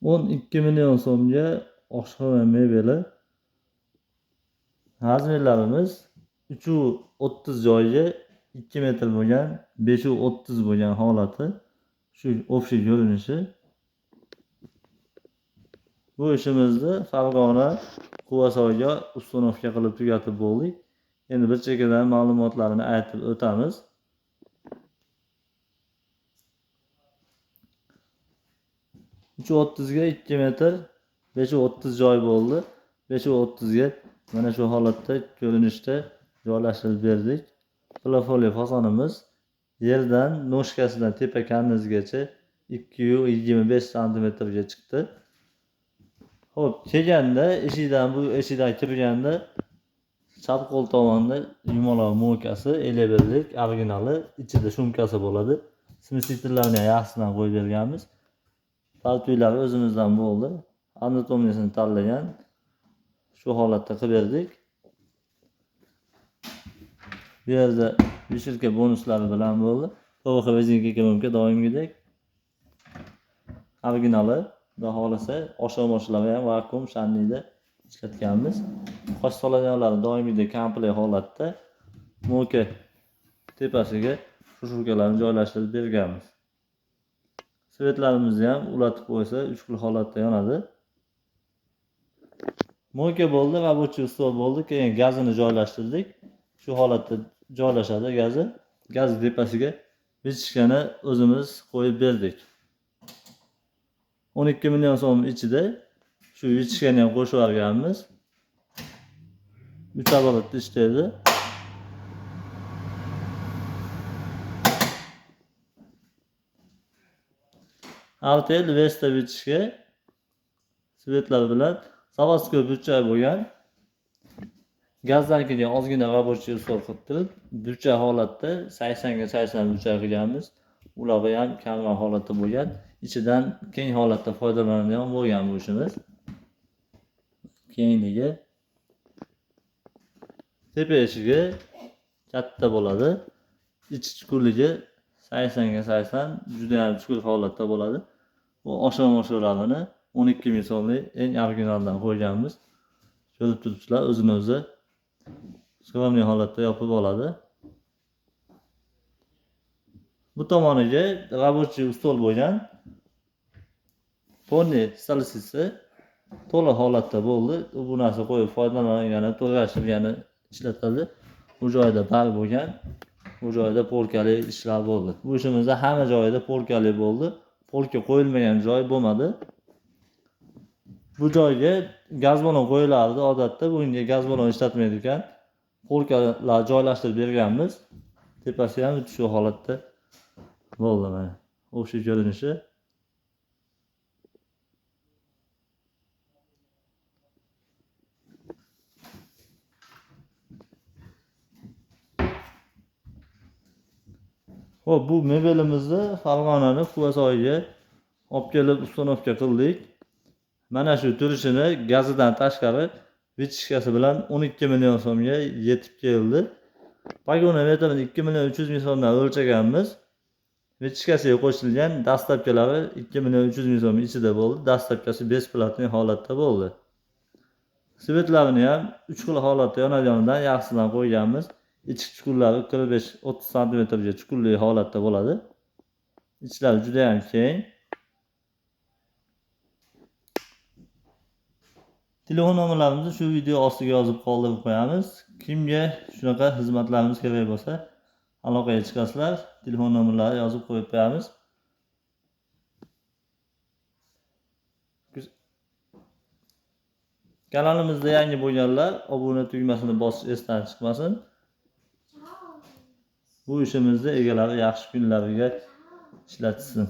12 million so'mga oshxona mebeli. Razmerlarimiz 3.30 joyiga 2 metr bo'lgan, 5.30 bo'lgan holati. Shu общий ko'rinishi. Bu ishimizni Farg'ona Quvasoyga uстановka qilib tugatib bo'ldik. Endi bir chekkadan ma'lumotlarini aytib o'tamiz. 3.30 ga 2 metr, 5.30 joy bo'ldi. 5.30 ga mana shu holatda ko'rinishda joylashtirib berdik. Plafoli fasonimiz yerdan noshkasidan tepa karnizgacha 225 santimetrga chiqdi. Xo'p, kelganda eshikdan, bu eshikdan kirganda chap qo'l tomonda yumaloq mo'kasi, eleberlik originali, ichida shumkasi bo'ladi. Smesitellarni ham yaxshisidan qo'yib berganmiz. Paltuylari o'zimizdan bo'ldi. Anatomiyasini tanlagan. Shu holatda qilib berdik. Bu yerda vishilka bonuslari bilan bo'ldi. PVC rezinka kolonka doimgidek. Originali, xudo xohlasa, oshxona moshinalari ham vakuum shanlida ishlatganmiz. Qosh soladiganlari doimgidek komplekt holatda. Mo'ka tepasiga shushurkalarni joylashtirib berganmiz. Svetlarimizni ham ulatib qo'ysa 3 xil holatda yonadi. Mo'ka bo'ldi, рабочий stol bo'ldi. Keyin gazini joylashtirdik. Shu holatda joylashadi gazi. Gaz tepasiga vichkani o'zimiz qo'yib berdik. 12 million so'm ichida shu vichkani ham qo'shib yuborganmiz. 3 aborotda ishlaydi. Artel Vesta vichka svetlar bilan zavodskoy burchak bo'lgan. Gazdan keyin ozgina рабочий stol qilib turib, burchak holatda 80 ga 80 burchak qilganmiz. Ularga ham kamroq holatda bo'lgan. Ichidan keng holatda foydalanadigan bo'lgan bu ishimiz. Kengligi tepa eshigi katta bo'ladi. Ichi chuqurligi 80 ga 80 juda ham chuqur holatda bo'ladi. Bu oshxona moshinalarini 12 ming so'mlik eng originaldan qo'yganmiz. Ko'rib turibsizlar, o'zini o'zi skromniy holatda yopib oladi. Bu tomoniga рабочий stol bo'lgan. Poni stolisi to'la holatda bo'ldi. Bu narsa qo'yib foydalangani, to'g'rashtirgani ishlatadi. Bu joyda bar bo'lgan. Bu joyda polkali ishlar bo'ldi. Bu ishimizda hamma joyida polkali bo'ldi. Polka qo'yilmagan joy bo'lmadi. Bu joyga gaz balon qo'yilardi odatda. Bunga gaz balon ishlatmaydi ekan. Polkalar joylashtirib berganmiz. Tepasi ham shu holatda bo'ldi mana. O'sha ko'rinishi. Xo'p, bu mebelimizni Farg'onani Quvasoyga olib kelib uстановka qildik. Mana shu turishini gazidan tashqari vichkasi bilan 12 million so'mga yetib keldi. Pogona metrini 2 million 300 ming so'mdan o'lchaganmiz. Vichkasiga qo'shilgan dastavkalari 2 million 300 ming so'm ichida bo'ldi. Dastavkasi besplatniy holatda bo'ldi. Svetlarini ham 3 xil holatda yonadiganidan yaxshisidan qo'yganmiz. Ichki chuqurlari 45-30 santimetrga chuqurli holatda bo'ladi. Ichlari juda ham keng. Telefon nomerlarimizni shu video ostiga yozib qoldirib qo'yamiz. Kimga shunaqa xizmatlarimiz kerak bo'lsa, aloqaga chiqasizlar. Telefon nomerlarini yozib qo'yib qo'yamiz. Kanalimizda yangi bo'lganlar obuna tugmasini bosish esdan chiqmasin. Bu ishimizni egalari yaxshi kunlarga ishlatsin.